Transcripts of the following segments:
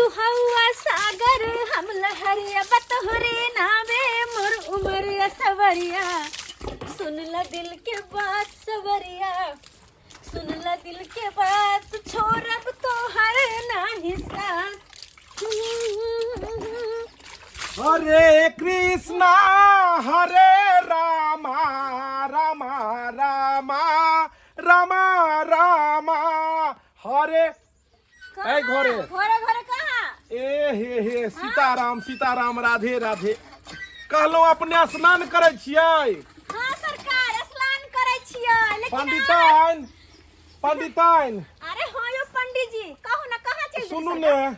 तू हौआ सागर हम लहरिया बतोहरे नावे मोर उमरिया सवरिया सुन ल दिल के बात सवरिया सुन ल दिल के बात छोड़ब तोहर नाही साथ। हरे कृष्णा हरे रामा रामा रामा रामा रामा हरे। कहाँ? घरे। घरे घरे कहाँ? ए हे हे, सीताराम सीताराम, राधे राधे। कहलहुँ अपने स्नान करै छियै? हाँ सरकार, स्नान करै छियै, लेकिन पंडिताइन, पंडिताइन। अरे हाँ यो पंडित जी, कहू ना, कहाँ चलि सुनू गेलियै? ने,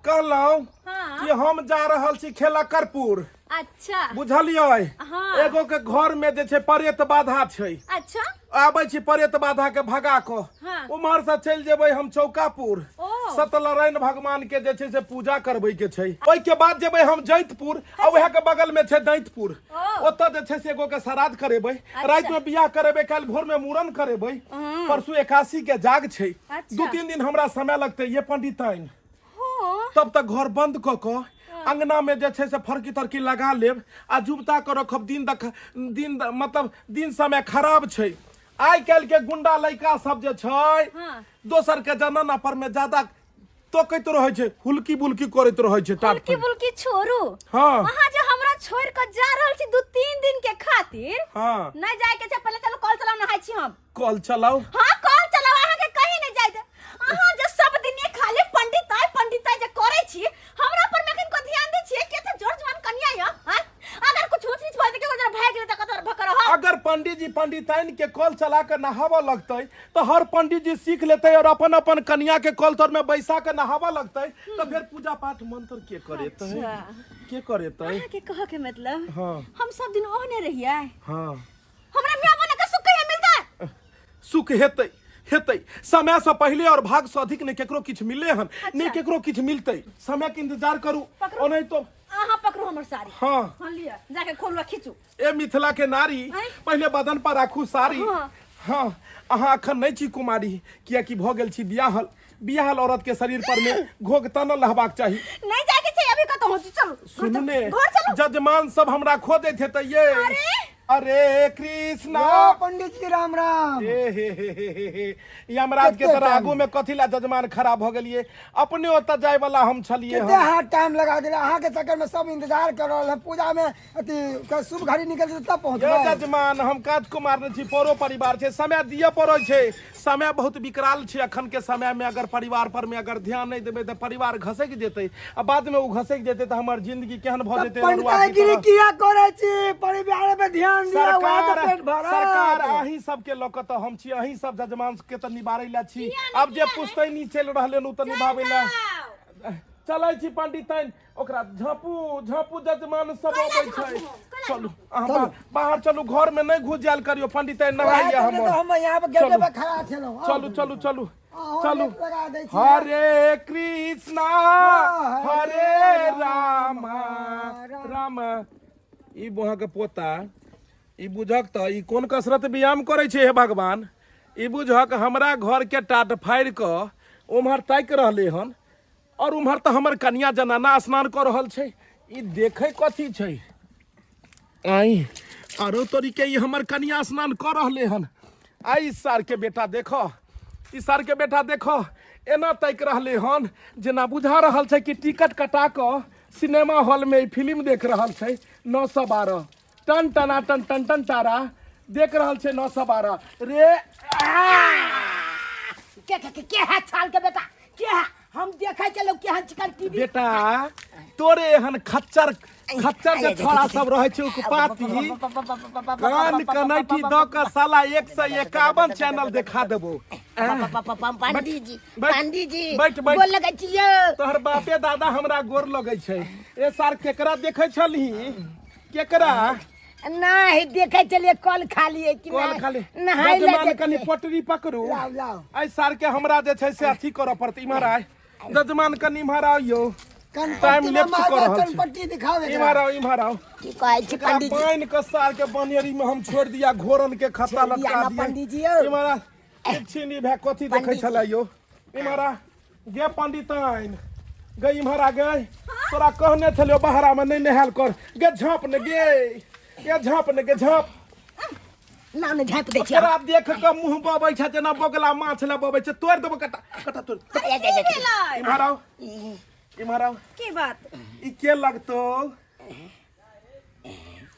कहलहुँ हाँ कि हम जा रहल छी खेलकरपुर। अच्छा। बुझलियै? हाँ। एगो के घर में जे छै प्रेत बाधा छै। अच्छा। आबै छी प्रेत बाधा के भगा कऽ। हाँ। उम्हर से चलि जेबै हम चौकापुर। ओ। सत्यनारायण भगवान के जे छै से पूजा करबै के छै। ओहि के बाद जेबै हम जैतपुर, आ उएह के बगल में छै दैतपुर। ओ। ओतऽ जे छै से एगो के श्राद्ध करेबै। राति में बियाह करेबै, काल्हि भोर में मूड़न करेबै। हम्म। परसू एकासी के जाग छै। अच्छा। 2-3 दिन हमरा समय लगतै ये पंडिताइन। हाँ। तब तक घर बंद कऽ कऽ अंगना में जे छै से फरकी तरकी लगा लेब आ जुबता कऽ रखब। दिन दख दिन द- मतलब दिन समय खराब छै। आइ काल्हि के गुंडा लड़का सब जे छै, हाँ। दोसर के जनाना पर में ज्यादा तोकैत रहै छै, हुलकी बुलकी करैत रहै छै टाट हुलकी पर। बुलकी छोड़ू। हाँ। अहाँ जे हमरा छोड़ के जा रहल छी 2-3 दिन के खातिर, हाँ। नहीं जाए के छै। पहले चलू, कल चलाउ, नहाय छी हम। कल चलाउ? हाँ, कल चलाउ। अहाँ के कहीं नहीं जाए दे। अहाँ जे सब दिन ये खाली पंडित आय पंडित आय जे करे छी, हमरा पर में एखन को ध्यान दै छियै? के त जोर जवान कनिया य हां? अगर कुछ ऊंच नीच भऽ जेतै, केकरो जरा भए गेलै त कतौ भकर हो। अगर पंडित जी पंडिताइन के कल चला के नहाबऽ लगतै तऽ हर पंडित जी सीख लेतै और अपन अपन कनिया के कल तर में बैसा के नहाबऽ लगतै, तऽ फेर पूजा पाठ मंत्र के करेतै? अच्छा। के करेतै? अहाँ के कहऽ के मतलब, हाँ। हम सब दिन ओहने रहियै? हाँ। हमरा मियाँ बना के सुख कहिया मिलतै? सुख हेतै, हेतै। समय से पहले और भाग से अधिक ने केकरो किछु मिले हन, ने केकरो किछु मिलतै। समय के इंतजार करू। पकड़ू। ओनाहि तो अहाँ पकड़ू हमर साड़ी। हाँ। हाँ, लिअ, जाके खोलू आ खींचू। ए मिथिला के नारी, आँय? पहिले बदन पर राखू साड़ी। हाँ। हाँ, अहाँ अखन नहि छी कुमारी, कियाकि भऽ गेल छी बियाहल। बियाहल औरत के शरीर पर में घोघ तनल रहबाक चाही। नहीं जाके छै अभी कतौ, हो चलू। सुनू ने, घर चलू। जजमान सब हमरा खोजैत हेतै ये। अरे! अरे कृष्णा। यो पंडित जी, राम राम। ए हे हे हे हे हे, यमराज के कते तरह टाइम? आगू में कथी ला जजमान खड़ा भऽ गेलियै? अपने ओतऽ जाय वाला हम छलियै। कते हम अहाँ टाइम लगा देले। अहाँ के चक्कर में सब इंतजार कर रहल है। पूजा में अथी शुभ घड़ी निकल जेतै तब यो पहुंचबै। जजमान, हम काज कुमार नहि छी, परो परिवार छै, समय दिअ पड़ै छै। समय बहुत विकराल छै। अखन के समय में अगर परिवार पर में अगर ध्यान नहि देबै तऽ परिवार घसकि जेतै, आ बाद में ओ घसकि जेतै तऽ हमर जिंदगी केहन भऽ जेतै ररुआ की पंडितगिरी तरह। किया करै छी? परिवार पे ध्यान दिअ, वएह तऽ सरकार पेट भरत। सरकार, अहीं सबके लऽ कऽ तऽ हम छी। अहीं सब जजमान के तऽ निबारै लए छी। आब जे पुश्तैनी चलि रहलै हन, ओ तऽ निभाबै लए चलै छी। पंडितैन, ओकरा झाँपू, झाँपू, जजमान सब अबै छै। चलू अहाँ बाहर चलू, घर में नहि घुस जायल करियौ। पंडितैन, वएह नहाइए तऽ नहि हमर। तऽ हम यहाँ पर गेटे चलू। पर खड़ा छलहुँ। चलू चलू चलू। अहूँ चलू। लेट लगा दै छी। हरे कृष्णा हरे राम राम। ई बोहा के पोता, ई बुझक तऽ ई कोन कसरत व्यायाम करै छै? हे भगवान, ई बुझक हमरा घर के टाट फाड़ि कऽ उम्हर ताकि रहलै हन, और उम्हर तऽ हमर कनिया जनाना स्नान कऽ रहल छै। ई देखै कथी छै? आई आरो तरीके ई हमर कनिया स्नान कऽ रहले हन। आई सार के बेटा देखो, ई सार के बेटा देखो, एना ताकि रहले हन जेना बुझा रहल छै कि टिकट कटा कऽ सिनेमा हॉल में ई फिल्म देख रहल छै। 912 टन टना टन टन टन तारा देख रहल छै 912 रे। के के के के है छाल के बेटा, के है? हम देखै चलो केहन चिकन टीवी। बेटा, तोरे एहन खच्चर खच्चर जे छोड़ा सब रहै छै उकपाती, कान कनैठी दऽ कऽ साला 151 चैनल देखा देबो। पंडित जी, बैठ, पंडित जी, बैठ, बैठ। गोर लगै छियौ। तोहर बापे दादा हमरा गोर लगै छै। ए सार, केकरा देखै छलही? केकरा? नहीं, देखै चलिए कल खाली है कि कल नहीं। खाली नहाय ला जजमान, कनि देखिए। पटरी पकड़ू। लाउ लाउ। एहि सार के हमरा जे छै से अथी करऽ पड़तै। इम्हर आय जजमान, कनि इम्हर आउ यौ। टाइम कनपट्टी में लेप्स कऽ मारबै, रहल छै। कनपट्टी दिखाओ एकरा। इम्हर आउ, इम्हर आउ। की कहै छी एकरा पंडित जी? पानि के सार के बनेरी में हम छोड़ि दिया, घोरन के खत्ता छोड़ि दिया लटका ना दिया। पंडित जी यौ। इम्हर आ, छिनी भए कथी देखै पंडित छलै यौ? इम्हर आ गे पंडिताइन, गई इम्हर आ गई तोरा कहने छलियो बहरा में नहीं नहायल कर गे झाँप ने गे गे झाँप ने गे झाँप ना ने झाँप दै छी तोरा देख के मुंह बबै छै जेना बगला माछ ले बबै छै तोड़ देबो कटा कटा तोड़ भेलै इम्हर आउ इम्हर आउ की बात ई के लगतो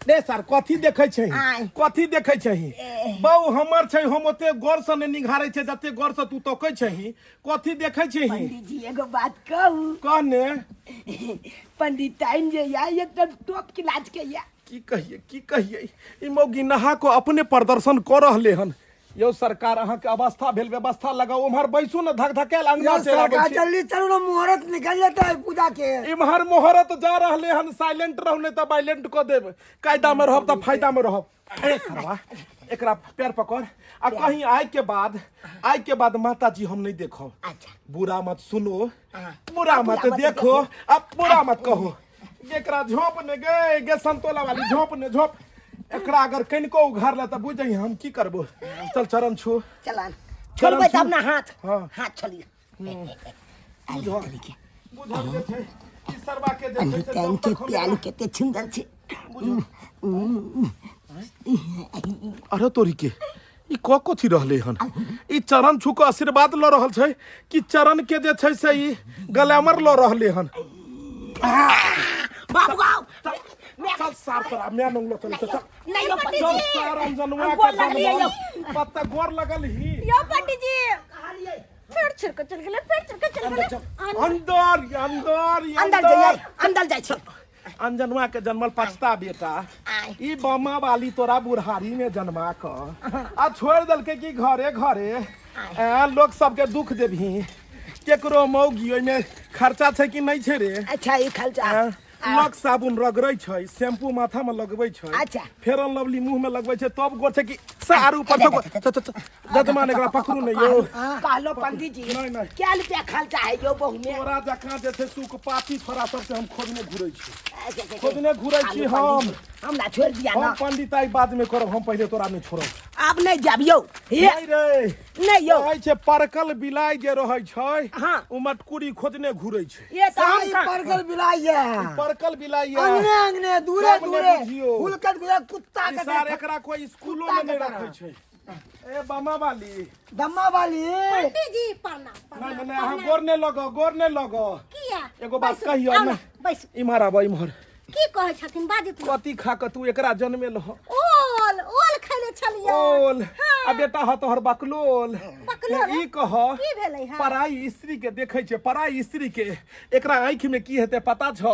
रे सर कथी देखै छै आय। कथी देखै छही बौ हमर छै हम ओते गौर से नहि निघारै छै जते गौर से तू तकै छही कथी देखै छही पंडित जी एगो बात कहू कह ने पंडित टाइम जे या एकदम टॉप क्लास के या की कहिए की कहिए ई मौगी नहा कऽ अपने प्रदर्शन कऽ रहले हन यौ सरकार अहाँके अवस्था भेल व्यवस्था लगाउ उम्हर बैसू ने धक धकायल अंगना यौ चलि आबै सरकार छी जल्दी चलू ने मुहूर्त निकल जेतै पूजा के इम्हर मोहरत जा रहले हन साइलेंट रहू नहीं तऽ वायलेंट कऽ देब कायदा में रहब तऽ फायदा में रहब ए सरवा एकरा पैर पकड़ आ कहीं आय के बाद आय के बाद माता जी हम नहीं देखब अच्छा बुरा मत सुनो हाँ। बुरा मत मत देखो अब बुरा मत कहो एकरा झोंप ने गे गे संतोला वाली झोंप ने झोंप एकरा अगर कनिको उघार ले तऽ बुझ जइहे हम की करबो चल चरण छू चलन चरण छोड़बै छू। तब ना हाथ हाँ। हाथ छोड़िए बुझल बुझल जे छै ई सरवा के जे छै से टाइम जब के तक हम प्याल कते सुंदर छै अरे तोरी के ई क कथी रहले हन ई चरण छू के आशीर्वाद ल रहल छै कि चरण के जे छै से ई ग्लैमर ल रहले हन बाबू गाओ चल सार तोरा मैं नंगलो चल चल नहीं यो पंडित चल जी। सार अंजनुआ हम के गोर लगलियै जनमल यौ। पत्ता गोर लगल ही यौ पंडित जी फेर छिड़क चल गेलै फेर छिड़क चल गेलै अंदर अंदर अंदर जाइए अंदर जाइ छी अंजनुआ के जन्मल पछता बेटा आय। ई बमा वाली तोरा बुढ़ारी में जन्मा क आ छोड़ देलकै कि घरे घरे ए लोग सबके दुख देबही केकरो मौगी ओहिमे खर्चा छै कि नहि छै रे अच्छा ई खर्चा एँ, लग साबुन रगड़ै छै शैम्पू माथा में लगबै छै अच्छा। फेर एंड लवली मुंह में लगबै छै तब गोर छै कि सार ऊपर से गोर- चल, चल, चल, जजमान एकरा पकड़ू ने यौ कहलो पंडित जी नहीं, नहीं। क्या रुपया खर्चा है यो बहु में तोरा जकाँ जे छै सुखपाती छोरा सबसे हम खोजने घुरै छी अच्छा, अच्छा, खोजने घुरै छी कहलो हम। पंडित जी, हमरा छोड़ दिया हम ना पंडिताई बाद में करब हम पहिले तोरा नहि छोड़ब आब नहीं जाब यौ हे नहीं रे नहीं यौ कहै छै परकल बिलाइ जे रहै छै हाँ। ओ मटकुरी खोजने घुरै छै ये तो हम ई का- परकल बिलाइ ये परकल बिलाइ ये अंगने अंगने दूरे सब ने दूरे बुझियौ। हुलकत गुजर कुत्ता ई के सार देख एकरा कोई स्कूलो कुत्ता में नहीं के तरह। रखै छै ए बामा वाली दम्मा वाली पंडित जी प्रणाम नहीं प्रणाम नहीं अहाँ गोर नहि लगो गोर नहि लगो किया एगो बात बैसू, कहियौ आउ ने ने, बैसू इम्हर आबऽ इम्हर की कहै छथिन बाजू तू कथी खा कऽ तू एकरा जन्मेल ह ओल ओल खैले छलियै ओल हाँ। आ बेटा ह तोहर बकलोल बकलोल? ई कह की भेलै हँ? पराई स्त्री के देखै छै पराई स्त्री के एकरा आँखि में की हेतै पता छौ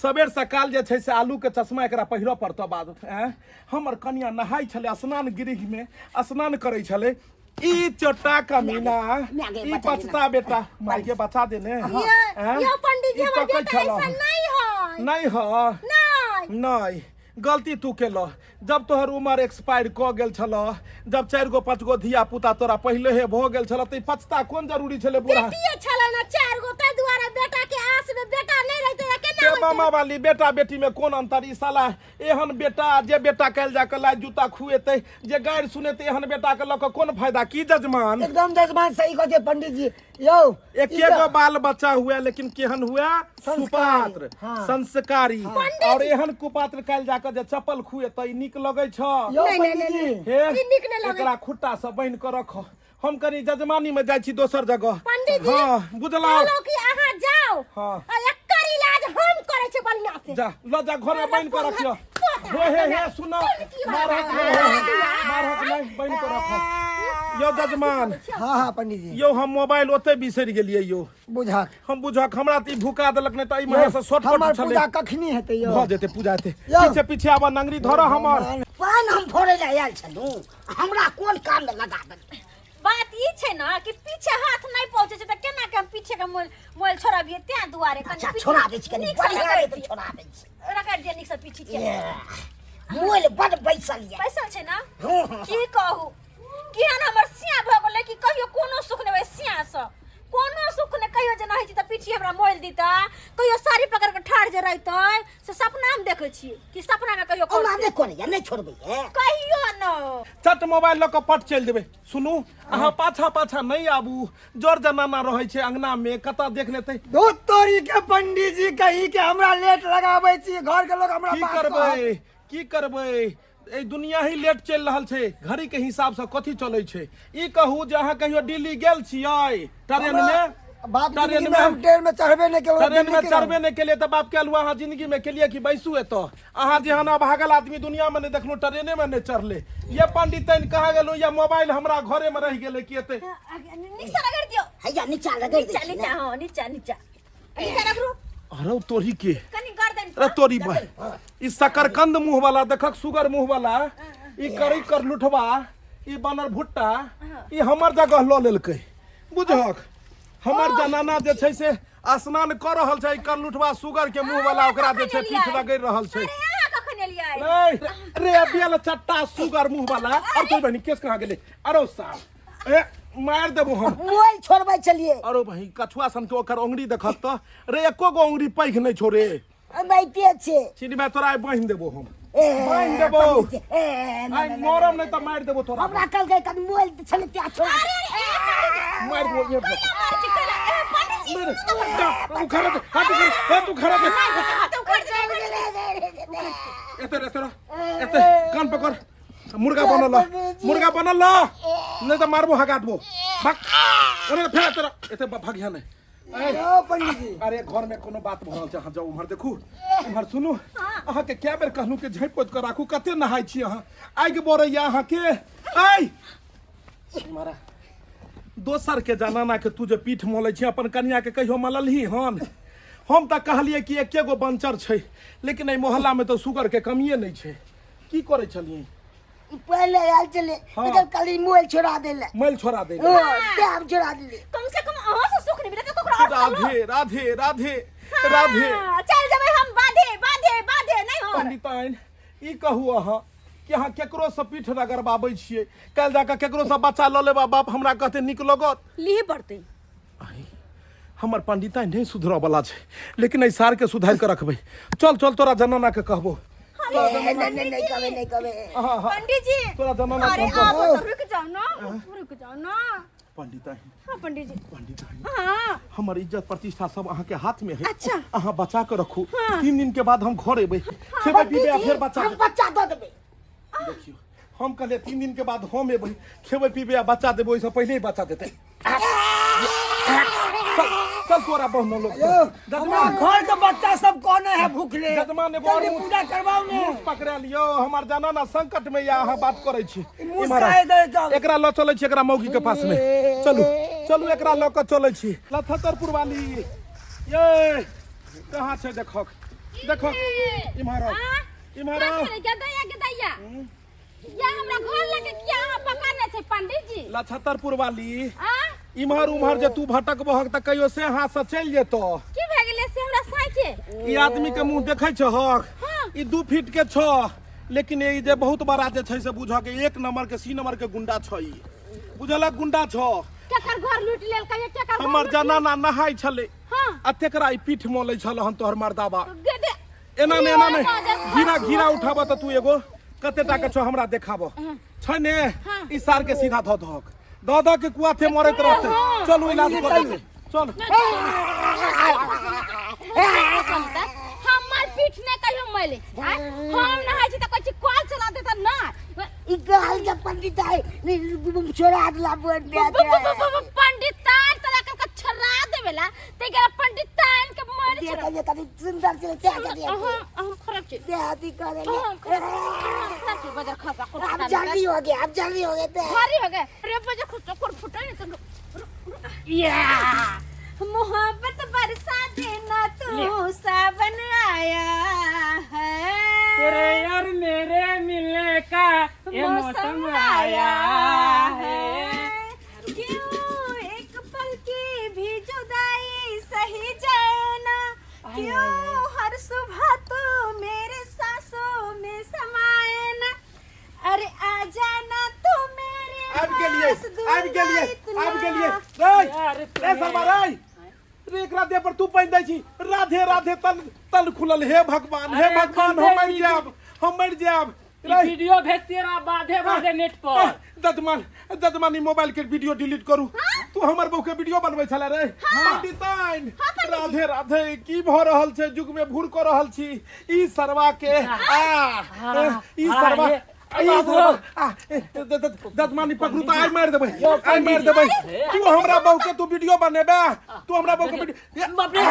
सबेर सकाल जे छै से आलू के चश्मा एकरा पहिरऽ पड़तौ बाद ऐं हमर कनिया नहाय छलै स्नान गृह में स्नान करै छलै ई चोटा कमीना माय गे, ई बचा बचता बेटा माय के बचा देने ये ऐं? यो पंडित जी ई हमर तकै बेटा छलऽ। ऐसा नहीं है नहीं ह नहीं नहीं गलती तू केलह जब तोहर उमर एक्सपायर कऽ गेल छलह जब चारि गो पाँच गो धिया पुता तोरा पहिले हे भऽ गेल छलह तऽ ई पछता कोन जरूरी छलै बूढ़ा बेटिए छलै ना चार गो ताहि दुआरे बेटा के आस में बेटा नहीं रहते त केना के होइतै? मामा वाली बेटा बेटी में कोन अंतर ई साला एहन बेटा जे बेटा काल्हि जाके लाइ जूता खुएतै जे गारि सुनेतै एहन बेटा के लऽ कऽ कोन फायदा की जजमान एकदम जजमान सही कहै छै पंडित जी यौ एके गो बाल बच्चा हुए लेकिन केहन हुए संस्कारी, सुपात्र हाँ। संस्कारी और एहन कुपात्र काल्हि जाके जे चप्पल खुएतै ई नीक लगै छ यौ नहीं, नहीं, पंडित नहीं, जी हे ई नीक नहि लगै। एकरा खुट्टा से बान्हि कऽ रख हम कनी जजमानी में जाइ छी दोसर जगह पंडित जी हाँ बुझलौ कहलहुँ कि अहाँ जाओ हाँ। आ एकर इलाज हम करै छी बढ़िया से जा ल जा घर में बान्हि कऽ रखियो हे हे हे सुनो मारहक नहि मारहक नहि बान्हि कऽ रखो यौ जजमान हाँ हाँ पंडित जी यौ हम मोबाइल ओतै बिसरि गेलियै यौ बुझक हम बुझक हमरा तऽ ई भुका देलक नहि तऽ ई महे से शॉर्टकट हमर छलै पूजा कखनी हेतै यौ भऽ जेतै पूजा हेतै यौ। पीछे पीछे आबऽ नंगरी धरऽ हमर पान हम फोड़ै लए आयल छलहुँ हमरा कोन काम में लगा देल बात ई छै ना कि पीछे हाथ नहीं पहुंचे छै त केना के हम पीछे के मोबाइल मोबाइल छोड़बियै तें दुआरे कनी अच्छा पीछे- छोड़ा दै छी कनी नीक से बढ़िया रगड़ि रहतै दियौ। छोड़ा दै छी रगड़ि दियौ नीक से पीछे के मोबाइल बड बैसल यऽ बैसल छै ना हँ, हँ। की कहू केहन हमर सिया भऽ गेलै कि कहियो कोनो सुख नहि होइ सिया सँ कोनो सुख नहि कहियो जेना रहै छी तऽ पीछे हमरा मोल दिता, कहियो साड़ी पकड़ के ठाढ़ जे रहितै से सपना हम देखै छी कि सपना में कहियो ओना नहि करैया, नहि छोड़बै हे। कहियो न। चट मोबाइल लऽ कऽ पट चलि देबै। सुनू, अहाँ पाछा पाछा नहि आबू, जर जनाना रहै छै अंगना में, कतऽ देख लेतै। धुत तोरी के पंडीजी कही के हमरा लेट लगाबै छी, घर के लोग हमरा की बात करबै, कहत। की करबै, एहि दुनिया ही लेट चलि रहल छै। घड़ी के हिसाब से कथी चलै छै? ई कहू जे अहाँ कहियो दिल्ली गेल छियै ट्रेन में? बाप ट्रेन जिंदगी में हम ट्रेन में चढ़बे नहीं केलहुँ, ट्रेन दिल्ली में के चढ़बे नहीं केलिए तऽ बाप के अलुआ अहाँ जिंदगी में केलिए कि बैसू एतऽ? अहाँ जेहन अभागल आदमी दुनिया में नहीं देखलहुँ, ट्रेने में नहीं चढ़ले। ये पंडितैन कहाँ गेलहुँ? या मोबाइल हमरा घरे में रहि गेलै कि एते? नीचा रगड़ दियौ। हैया नीचा रगड़ नीचा दै छी नीचा, ने। हाँ, नीचा नीचा नीचा रगड़ू। अरे तोरी के कनी गर्दन अरे तोरी बा ई शकरकंद मुंह वाला देखक, सुगर मुंह वाला, ई करी कर लुठवा, ई बनर भुट्टा, ई हमर जगह लऽ लेलकै। बुझहक, हमर जनाना जे छै से स्नान कऽ रहल छै, ई करलुठवा सुगर के मुंह वाला ओकरा जे छै पीठ रगड़ि रहल छै। अरे अहाँ कखन एलियै? ए, रे अबियल चट्टा सुगर मुंह वाला, और तोर बहिन केस कहाँ गेलै? अरो साल ए मार देबो हम। मोबाइल छोड़बै छलियै। अरो बहिन, कछुआ सन के ओकर ओंगरी देखत तऽ रे, एको गो ओंगरी पैघ नहि छौ रे। बैठे छै। चिन्ह भाई, तोरा आइ बान्हि देबो हम। ए, बान्हि देबो। पंडित जी, ए, ना, आइ ना, ना, मरम नहि तऽ मारि देबो तोरा। हमरा कहलकै कनि मोबाइल छलै त्या छोड़ा। मारि देबो ये। कैला मारै छी, कैला? ए, पंडित जी, नहीं, नहीं, जा, उखाड़ दे, हाथ उखाड़, हाथ उखाड़ दे। हाथ उखाड़ दे। एते रे, एते रह, एते कान पकड़, मुर्गा बनल रह, मुर्गा बनल रह, नहीं तऽ मारबो हगा देबो। भाग, ओने फेर एते रह, एते भागिया नहि। ए, यौ पंडीजी। अरे घर में कोनो बात भऽ रहल छै, अहाँ जाउ उम्हर देखू, उम्हर सुनू। अहाँके कए बेर कहलहुँ कि झाँपि पोति कऽ राखू, कते नहाय छी अहाँ, आगि बरैया अहाँके। ऐ मारा दोसर के जनाना के तू जे पीठ मलै छी, अपन कनिया के कहियो मललही हन? हम तऽ कहलियै कि एके गो बंचर छै, लेकिन एहि मोहल्ला में तऽ सुगर के कमिए नहि छै। की करै छलियै? पहिले आयल छलै। हाँ। लेकिन कहली मोबाइल छोड़ा देले। मैल छोड़ा दे। ओ टैब छोड़ा देले। कम से कम अहाँ से सुख नहीं मिलत ककरो और। राधे राधे राधे राधे। हाँ, चल जेबै हम बाधे बाधे बाधे नहीं हो। पंडिताइन, ई कहू अहाँ कि अहाँ केकरो से पीठ रगड़बाबै छियै, काल्हि जाकऽ केकरो से बच्चा लऽ लेबा बाप हमरा कहते नीक लगत? लिहे पड़तै। आई, हमर पंडिताइन नहीं सुधरऽ वाला छै, लेकिन एहि सार के सुधारि कऽ रखबै। चल चल, तोरा जनाना के कहबो। ए, नहीं नहीं नहीं कहबे, नहीं कहबे। हाँ, हाँ। पंडित जी, तोरा जनाना अरे के हम आबो कहबो। तो रुक जाओ ना, रुक जाओ ना। पंडिताइन। हाँ पंडित जी। पंडिताइन। हाँ। हमर इज्जत प्रतिष्ठा सब अहाँ के हाथ में है। अच्छा। अहाँ बचा के रखू। हाँ। 3 दिन के बाद हम घर एबै, खेबै पीबै आ फेर बच्चा हम बच्चा दऽ देबै। देखियौ, हम कहलियै 3 दिन के बाद हम एबै, खेबै पीबै आ बच्चा देबै, ओहिसँ पहिले ही बच्चा देतै। चल चल, तोरा बहनो लोग यौ, हमरा घर के बच्चा सब कोने है भूखले। जजमान एगो और जल्दी मुस- पूजा करवाओ ने। मुस पकड़ा लियौ, हमर जनाना संकट में या अहाँ बात करै छी। ई मुस इम्हर काहे दै चल? एकरा लऽ चलै छी एकरा मौगी के पास में। चलू चलू, एकरा लऽ कऽ चलै छी। लथतरपुर वाली ये कहाँ छै? देखक देखक, इम्हर आउ, इम्हर आउ। गदैया गदैया, या हमरा घर लगे किया अहाँ पकड़ने छै पंडित जी? लछतरपुर वाली, आ इम्हर उम्हर जे तू भटक बहक तऽ कहियो से हाथ से चलि जेतो। की भए गेलै से हमरा साइके? ई आदमी के मुंह देखै छहक? हाँ। ई 2 फीट के छ, लेकिन ई जे बहुत बड़ा जे छै से बुझक 1 नंबर के सी नंबर के गुंडा छ। ई बुझलक गुंडा छ। केकर घर लूटि लेलकै? केकर घर हमर लूटि जनाना नहाय छलै। हाँ। आ तेकरा ई पीठ मोलै छल हन तोहर मर्दाबा। गदे एना नहि, एना नहि, घिरा घिरा उठाबऽ तऽ तू एगो कते टा के छौ हमरा देखाबऽ छै ने। ई सार के सीधा धऽ दहक, धऽ धऽ के कुआ थे मरैत रहतै। चलू, इलाज कऽ देबै, चल। हमर पीठ नहि कहियो मैले आँय? हम नहाय छी तऽ कहै छी कल चला दे तऽ ना। ई गाल के पंडित आइ छोड़ा देला बोल दे। पंडित तान तोरा के छड़ा देवेला ते के पंडित तान के मार दे छड़ा। दे, कनी सुंदर से दे दे। हम हम खराब छी। दे हाथी करे। हम खराब छी, बजर खसा कुर। अब जल्दी हो गया, अब जल्दी हो गया दे। भारी हो गए रे, बजर खसा कुर फुटे नहीं तो या मोहब्बत बरसा देना तू, सावन आया है, तेरे और मेरे मिलने का ये मौसम आया है। क्यों एक पल की भी जुदाई सही जाए ना, क्यों हर सुबह तू मेरे सांसों में समाए ना, अरे आ जाना तू मेरे आबि गेलियै, पास, दूर आबि गेलियै, ना इतना। आबि गेलियै। रे यार रे सरबा रे। पर तू पानि दै छी राधे राधे तन तन खुलल हे भगवान हे अरे, भगवान एखन हम धरि मरि ई- जायब हम मरि जायब ई रे, वीडियो भेजतियै रह बाधे बाधे नेट पर ददमान ददमान ई मोबाइल के वीडियो डिलीट करू तू हमर बहू के वीडियो बनबै छला रे पंडिताइन राधे राधे की भऽ रहल छै युग में भूर कऽ रहल छी ई सरवा के आ ई सरवा हे, ई बाबू। सरवा आ ददमानी पकड़ू तऽ आइ मारि देबै आइ मारि देबै तू हमरा बहू के तू वीडियो बनेबे तू हमरा बहू के वीडियो बाप रे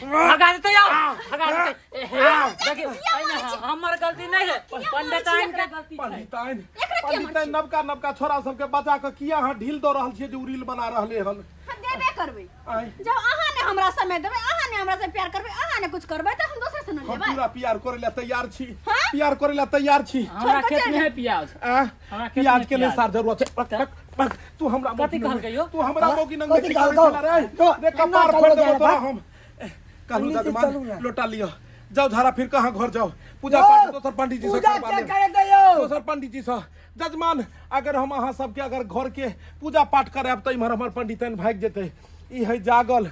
भगा देतै यार भगा देतै देखियौ एहिमे हमर गलती नहि है पंडिताइन के गलती छै पंडिताइन पंडिताइन नवका नवका छोरा सबके बचा कऽ किया अहाँ ढील दऽ रहल छियै जे उ रील बना रहले हन हम देबे करबै आँय जब अहाँ ने हमरा समय देबै अहाँ ने हमरा से प्यार करबै अहाँ ने कुछ करबै तऽ हम दोसर से न हम लेबै पूरा प्यार करे ला तैयार छी हाँ? प्यार करे ला तैयार छी हमरा छोड़ कऽ खेत में चलि है प्याज आ हमरा खेत प्याज में के नहीं प्याज। सार जरूरत छै पक पक पक तू हमरा कथी मौगी कहलकै यौ? तू हमरा मौगी नंग कथी में कहलकौ? रे तो रे कपार चलो फोड़ देबो जाए, तोरा भाग। हम कहलू नीचे दादमान चलू ना। लोटा लिअ जाओ झाड़ा फिर कहाँ घर जाओ पूजा यौ, पाठ दोसर पंडित जी से पूजा करवा के लेब। करे दैयौ दोसर पंडित जी से जजमान अगर हम अहाँ सबके अगर घर के पूजा पाठ करायब तऽ इम्हर हमर पंडितन भागि जेतै ई है जागल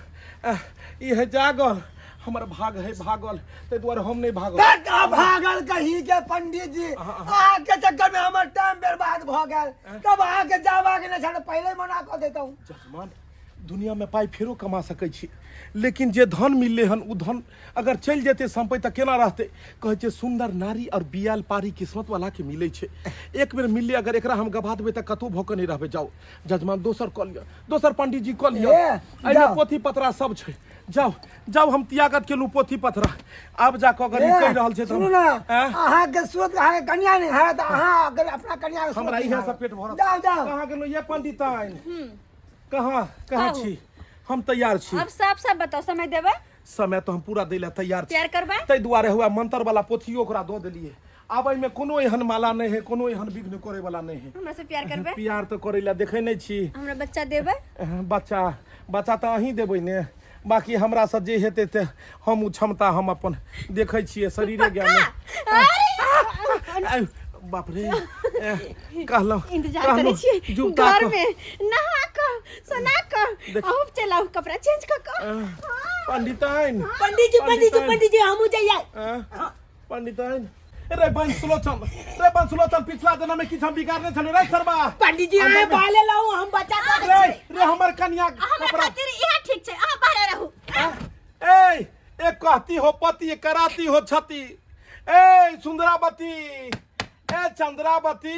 ई है जागल हमर भाग है भागल ताहि दुआरे हम नहि भागल तक अभागल कही के पंडित जी अहाँ के चक्कर में हमर टाइम बर्बाद भ गेल तब अहाँ के जावा के नहीं छल पहले ही मना कऽ देता हूँ जजमान दुनिया में पाइ फेरो कमा सकै छी लेकिन जे धन मिललै हन ओ धन अगर चलि जेतै सम्पैत तऽ केना रहतै कहै छै सुन्दर नारी आओर बियाल पारी किस्मत वाला के मिलै छै एक बेर मिललै अगर एकरा हम गवा देबै तऽ कतहु भऽ कऽ नहि रहबै जाउ जजमान दोसर कऽ लिअ दोसर पंडीजी कऽ लिअ ए, एहिमे जाउ। पोथी पतरा सब छै जाउ जाउ हम त्यागत केलहुँ पोथी पतरा आब जा कऽ अगर ई ए, कहि रहल छै तऽ सुनू ना आँय? अहाँ के सूरत अहाँ के कन्या नहीं है तऽ अहाँ अगर अपना कन्या के सूरत हमरा नहीं इहे है। से पेट भरत जाओ जाओ कहाँ गेलहुँ ये पंडिताइन कहाँ कहाँ कहू। छी हम तैयार छी अब साफ साफ बताओ समय देबै समय तऽ हम पूरा दै लए तैयार छी प्यार करबै ताहि दुआरे हुआ मंत्र वाला पोथियो ओकरा दऽ देलियै आब एहिमे कोनो एहन माला नहि है कोनो एहन विघ्न करे वाला नहि है हमरा से प्यार करबै प्यार तऽ करे लए देखै नहि छी हमरा बच्चा देबै बच्चा बच्चा तऽ अहीं देबै ने बाकी हमरा से जे हेतै तऽ हम ओ क्षमता हम अपन देखै छियै शरीरे ज्ञान अरे आयु, बाप रे कहलहुँ इंतजार करै कहलहुँ, छियै जूता घर कऽ- में नहा कऽ सोना कऽ देख- अहूँ चलाउ कपड़ा चेंज कऽ कऽ पंडिताइन पंडित जी पंडित जी पंडित जी हमहूँ जइयै पंडिताइन रे बंश सुलोचन रे बंश सुलोचन पिछला जन्म में किछु हम बिगाड़ने छलहुँ रे सरबा पंडित जी अहाँ बाले लाऊ हम बच्चा कऽ रे रे हमर कन्या हमरा कपड़ा खातिर इएह ठीक छै अहाँ बाहर रहू ए ए कहती हो पति कराती हो छति ए सुंदरावती ए चंद्रावती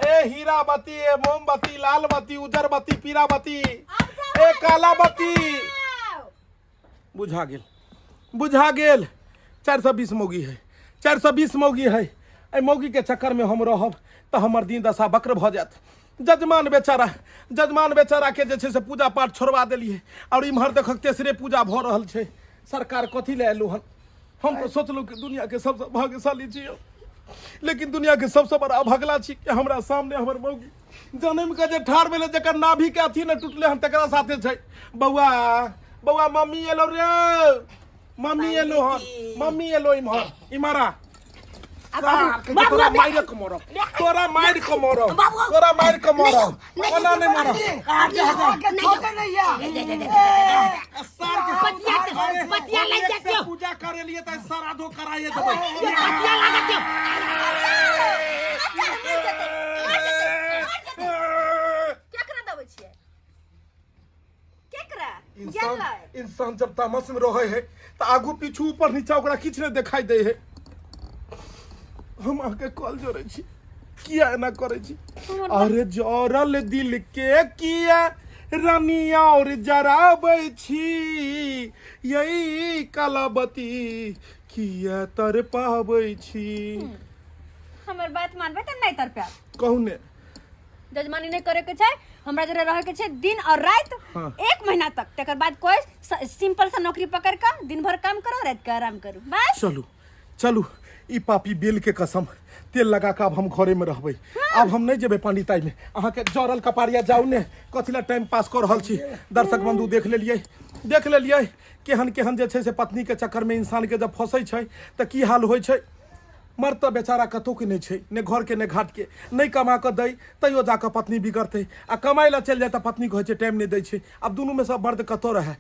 ए हीरावती ए मोमबत्ती लालबत्ती उजरबत्ती पीराबत्ती ए कालाबत्ती बुझा गेल बुझा गेल 420 मौगी है 420 मौगी है एहि मौगीके चक्करमे हम रहब तऽ हमर दिन दशा वक्र भऽ जायत जजमान बेचारा जजमान बेचाराके जे छै से पूजा पाठ छोड़वा देलियै आओर इम्हर देखक तेसरे पूजा भऽ रहल छै सरकार कथी लए एलहुँ हन हम तऽ सोचलहुँ कि दुनियाके सबसँ भाग्यशाली छी हम लेकिन दुनियाके सबसँ बड़ा अभगला छी कि हमरा सामने हमर मौगी जनमि कऽ जे ठाढ़ भेलै जकर नाभिके अथी नहि टूटलै हन तकरा साथे छै बौआ बौआ मम्मी एलो रे मम्मी एलो हन मम्मी एलो इम्हर इम्हर आ सार के तोरा मारि के मरब तोरा मारि के मरब तोरा मारि के मरब ओना नहि मरब अहाँके छोटे नहीं है सार के पतिया अरे, पतिया हम लागि एक जायत से यौ। पूजा करे लिए तऽ श्राद्धो कराइए देबै पतिया लागत यौ बच्चा मरि जेतै मरि जेतै मरि जेतै केकरा दबै छियै केकरा इंसान गेलै इंसान जब तामस में रहे है तऽ आगू पीछू ऊपर नीचा ओकरा किछु नहि देखाई दै है हम अहाँके कॉल जोड़ै छी किया एना करै छी अरे जरल दिल के किया रानी और जराबै छी यही कलाबती किया तर पाबै छी हमर बात मानबै तऽ नहि तर पायब कहू ने जजमानी नहीं करे के छै हमरा जरे रहे के छै दिन और रात हाँ। एक महीना तक तकर बाद कोई सिंपल सा नौकरी पकड़ के दिन भर काम करो रात के आराम करू बस चलू चलू ई पापी बेल के कसम तेल लगा के आब हम घरे में रहबै आब हम नहीं जेबै पंडिताई में अहाँके जरल कपारिया जाउ ने कथी ला टाइम पास कऽ रहल छी दर्शक बंधु देख लेलियै देख लेलियै केहन केहन जे छै से पत्नी के चक्कर में इंसान के जब फंसै छै तऽ की हाल होइ छै मर्द तऽ बेचारा कतहु के नहि छै ने घरके ने घाटके नहि कमा कऽ दै तैयो जाकऽ पत्नी बिगड़तै आ कमाइ लए चलि जाय तऽ पत्नी कहै छै टाइम नहि दै छै आब दुनूमे सँ मर्द कतऽ रहए।